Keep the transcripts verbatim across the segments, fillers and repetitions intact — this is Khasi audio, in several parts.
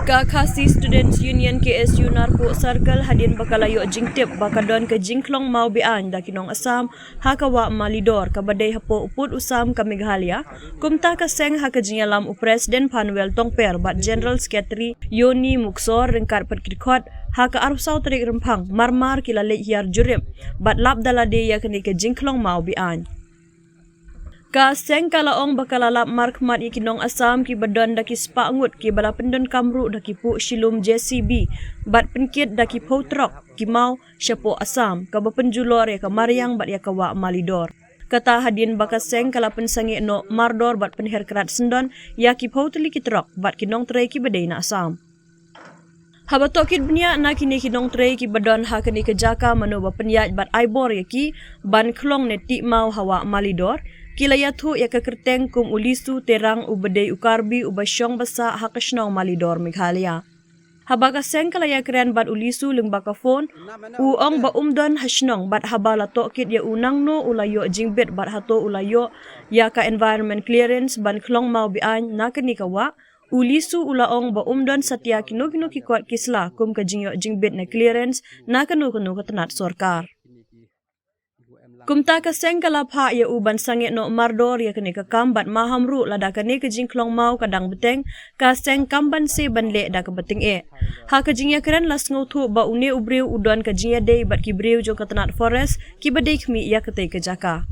Ka Khasi Students Union K S U Narpuh Circle hadien ba ka la ïoh jingtip ba ka don ka jingkhlong maw be-aiñ da ki nong Assam ha ka wah Malidor kaba dei hapoh u pud u sam ka Meghalaya. Kumta ka seng ha ka jingïalam u President Phanwel Tongper bad General Secretary Yoni Muksor ryngkat pat ki dkhot ha ka arphew saw tarik Rymphang marmar ki la leit hiar jurip bad lap da lade ïa kane ka jingkhlong maw be-aiñ. Ka seng ka la ong ba ka la lap markhmat ïa ki nong Assam kiba don da ki spah ngut kiba la pyndonkam ruh da ki puh shilum J C B bad pynkit da ki phew trok ki maw shapoh Assam kaba pynjulor ïa ka mariang bad ïa ka wah Malidor. Kata hadien ba ka seng ka la pynsangeh noh mardor bad pynher krad syndon ïa ki phew tylli ki trok bad ki nongtrei kiba dei na Assam. Haba tohkit bniah na kine ki nongtrei kiba don ha kane ka jaka mano ba pynïaid bad ai bor ïa ki ban khlong ne tih maw ha wah Malidor, ki la ïathuh ïa ka kyrteng kum u Lisu Terang uba dei u Karbi uba shong ba sah ha ka shnong Malidor, Meghalaya. Haba ka seng ka la ïakren bad u Lisu lyngba ka phone, u ong ba um don ha shnong bad haba la tohkit ïa u nangno u la ïoh jingbit bad hato u la ïoh ïa ka environment clearance ban khlong maw be-aiñ na kane ka wah, u Lisu u la ong ba um don satia kino kino ki kot ki sla kum ka jingïoh jingbit ne clearance na kano kano ka tnat sorkar. Kumta ka seng ka la phah ïa u ban sangeh noh mardor ïa kane ka kam bad maham ruh lada kane ka jingkhlong maw ka dang bteng, ka seng kam banse ban leh da kaba tyngeh. Ha ka jingïakren la sngewthuh ba une u briew u don ka jingïadei bad ki briew jong ka tnat forest kiba dei khmih ïa katei ka jaka.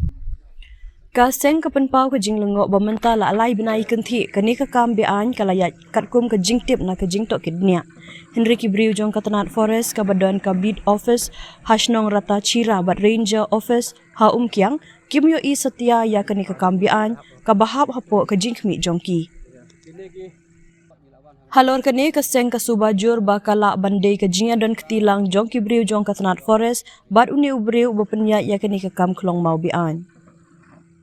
Ka seng ka pynpaw ka jinglyngngoh ba mynta la lai bnai kynthih kane ka kam be-aiñ ka la ïaid katkum ka jingtip na ka jingtohkit bniah. Hynrei ki briew jong ka tnat forest kaba don ka beat office ha shnong Ratachira bad ranger office ha Umkiang kim ïohi satia ïa kane ka kam be-aiñ kaba hap hapoh ka jingkhmih jong ki. Halor kane ka seng ka suba jur ba ka lah ban dei ka jingïadon kti lang jong ki briew jong ka tnat forest bad une u briew uba pynïaid ïa kane ka kam khlong maw be-aiñ.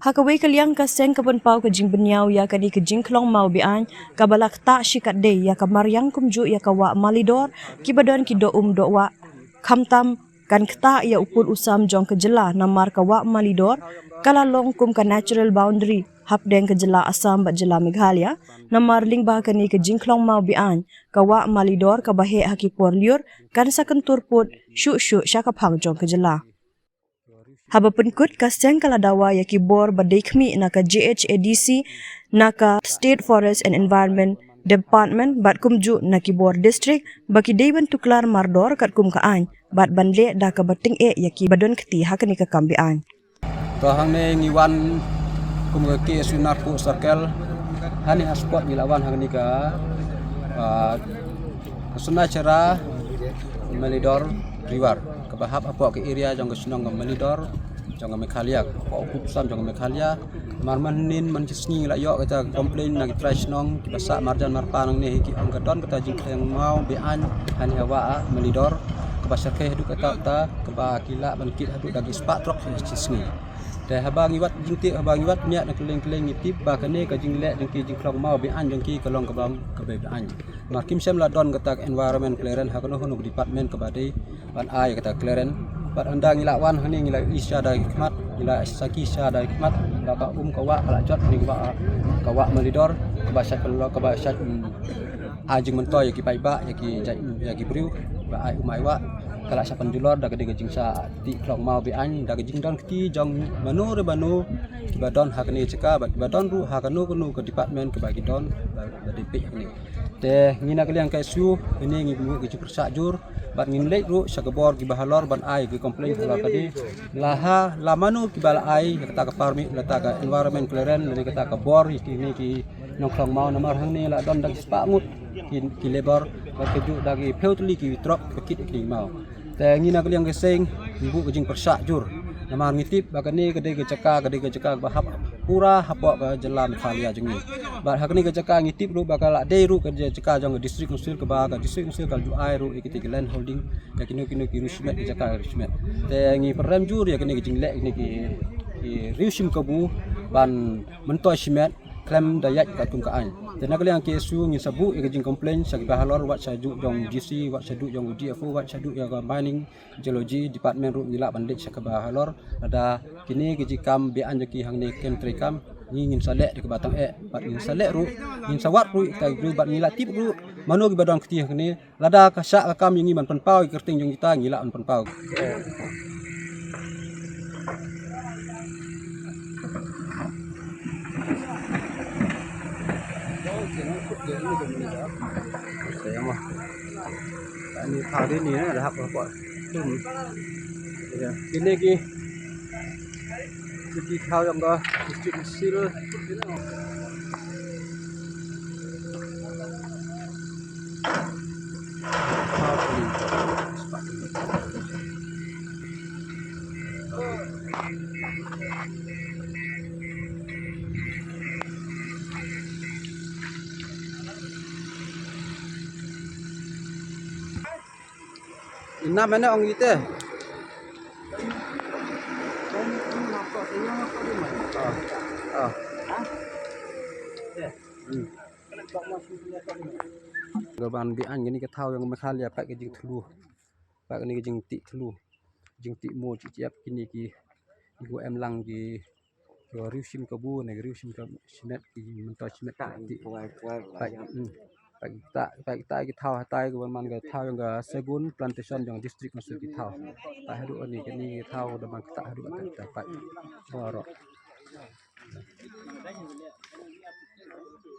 Ha kawei ka liang ka seng ka pynpaw ka jingbynñiaw ïa kane ka jingkhlong maw be-aiñ kaba la ktah shikatdei ïa ka mariang kumjuh ïa ka wah Malidor kiba don ki doh um doh wah. Khamtam kan ktah ïa u pud u sam jong ka jylla namar ka wah Malidor ka la long kum ka natural boundary hapdeng ka jylla Assam bad jylla Meghalaya. Namar lyngba kane ka jingkhlong maw be-aiñ ka wah Malidor kaba heh ha ki por lyiur kan sa kyntur pud shuh shuh sha ka phang jong ka jylla. Haba pynkut ka seng ka la dawa ïa ki bor ba dei khmih na ka J H A D C, na ka State Forest and Environment Department bad kumjuh na ki bor district ba ki dei ban tuklar mardor katkum ka aiñ bad ban leh da kaba tyngeh ïa kiba don kti ha kane ka kam be-aiñ. To hangne ngi wan kum ka K S U Narpuh Circle. Hangne ha spot ngi la wan hangne ka, ah, ka Sunachara Malidor River kaba hap hapoh ka area jong ka shnong ka Malidor jong ka Meghalaya, hapoh u pud u sam jong ka Meghalaya. Namar mynhynnin mynshisngi ngi la ïoh kata ka complain na ki trai shnong kiba sah marjan marpa nangne hi ki ong ka don kata jingkhlong maw be-aiñ hangne ha wah Malidor kaba shyrkhei haduh katta katta kaba ki lah ban kit haduh da ki spah trok ha shi sngi. Te haba ngi wad jingtip, haba ngi wad bniah na kylleng kylleng ngi tip ba kane ka jingleh jong ki jingkhlong maw be-aiñ jong ki ka long kaba, kaba be-aiñ. Namar kim shym la don kata ka environment clearance ha kano kano ka department kaba dei ban ai kata ka clearance. Bad ynda ngi la wan hangne ngi la ïohi sha da ki khmat, ngi la sakhi sha da ki khmat ba ka um ka wah ka la jot hangne ka wah, ka wah Malidor kaba shait pynlong, kaba shait, mm, ai jingmyntoi ïa ki paidbah, ïa ki jait, ïa ki briew ba ai um ai wah, ka la shah pynjulor da ka dei ka jingshah tih khlong maw be-aiñ da ka jingdon kti jong mano re mano kiba don ha kane ka jaka bad kiba don ruh ha kano kano ka department kaba ki don ba, ba dei peit hangne. Te ngi na ka liang ka S U, kane ngi buh ka jingpyrshah jur bad ngin leit ruh sha ka bor kiba halor ban ai ka complaint halor kane. La ha, la mano kiba la ai kata ka permit, kata ka environment clearance lane kata ka bor ïa kine ki nongkhlong maw namar hangne la don da ki spah ngut ki, ki labour bad kajuh da ki phew tylli ki trok ba kit ïa kine ki maw. Te ngi na ka liang ka seng ngi buh ka jingpyrshah jur namar ngi tip ba kane ka dei ka jaka, ka dei ka jaka ba hap pura hapoh ka jylla Meghalaya jong ngi. Bad ha kane ka jaka ngi tip ruh ba ka la dei ruh ka jaka jong ka District Council kaba ka District Council ka la ju ai ruh ïa kita ki land holding ïa kino kino ki riew shimet, ki jaka riew shimet. Te ngi pynrem jur ïa kane ka jingleh kine ki, ki riew shim kabu ban myntoi shimet khlem da ïaid katkum ka aiñ. Te na ka liang ka S U ngin sa buh ïa ka jingcomplain sha kiba halor, wat shaduh jong D C, wat shaduh jong D F O, wat shaduh ïa ka Mining Geology Department ruh ngi lah ban leit sha kiba halor. Lada kine ki jingkam be-aiñ jong ki hangne kem treikam, ngi ngin sa leh da kaba tyngeh bad ngin sa leh ruh, ngin sa wad ruh ïa kita ki briew bad ngi la tip ruh Mano kiba don kti ha kane, lada ka shah ka kam ïa ngi ban pynpaw ïa ka kyrteng jong kita, ngi lah ban pynpaw. Ani thaw dei ni, eh, dah hap hap. Hmm. Ya, kine ki, ki thaw jong ka District Council. Ina mene ong ite. Ah, ah. Hmm. Ka ban biang kane ka thaw jong Meghalaya pat ka jingthlu. Pat kane ka jingtih thlu. Jingtih mo jingtih ap kine ki, ki wa em lang ki, ki wa riw shim kabu ne ki riw shim ka shimet, ki mynta shimet ta ki tih. Pat, hmm. Pat kita, pat kita ki thaw hatai ka ban man ka thaw jong ka Segun Plantation jong District Council ki thaw. Pat haduh ani kane ki thaw da man kita haduh ta ta pat. Baroh.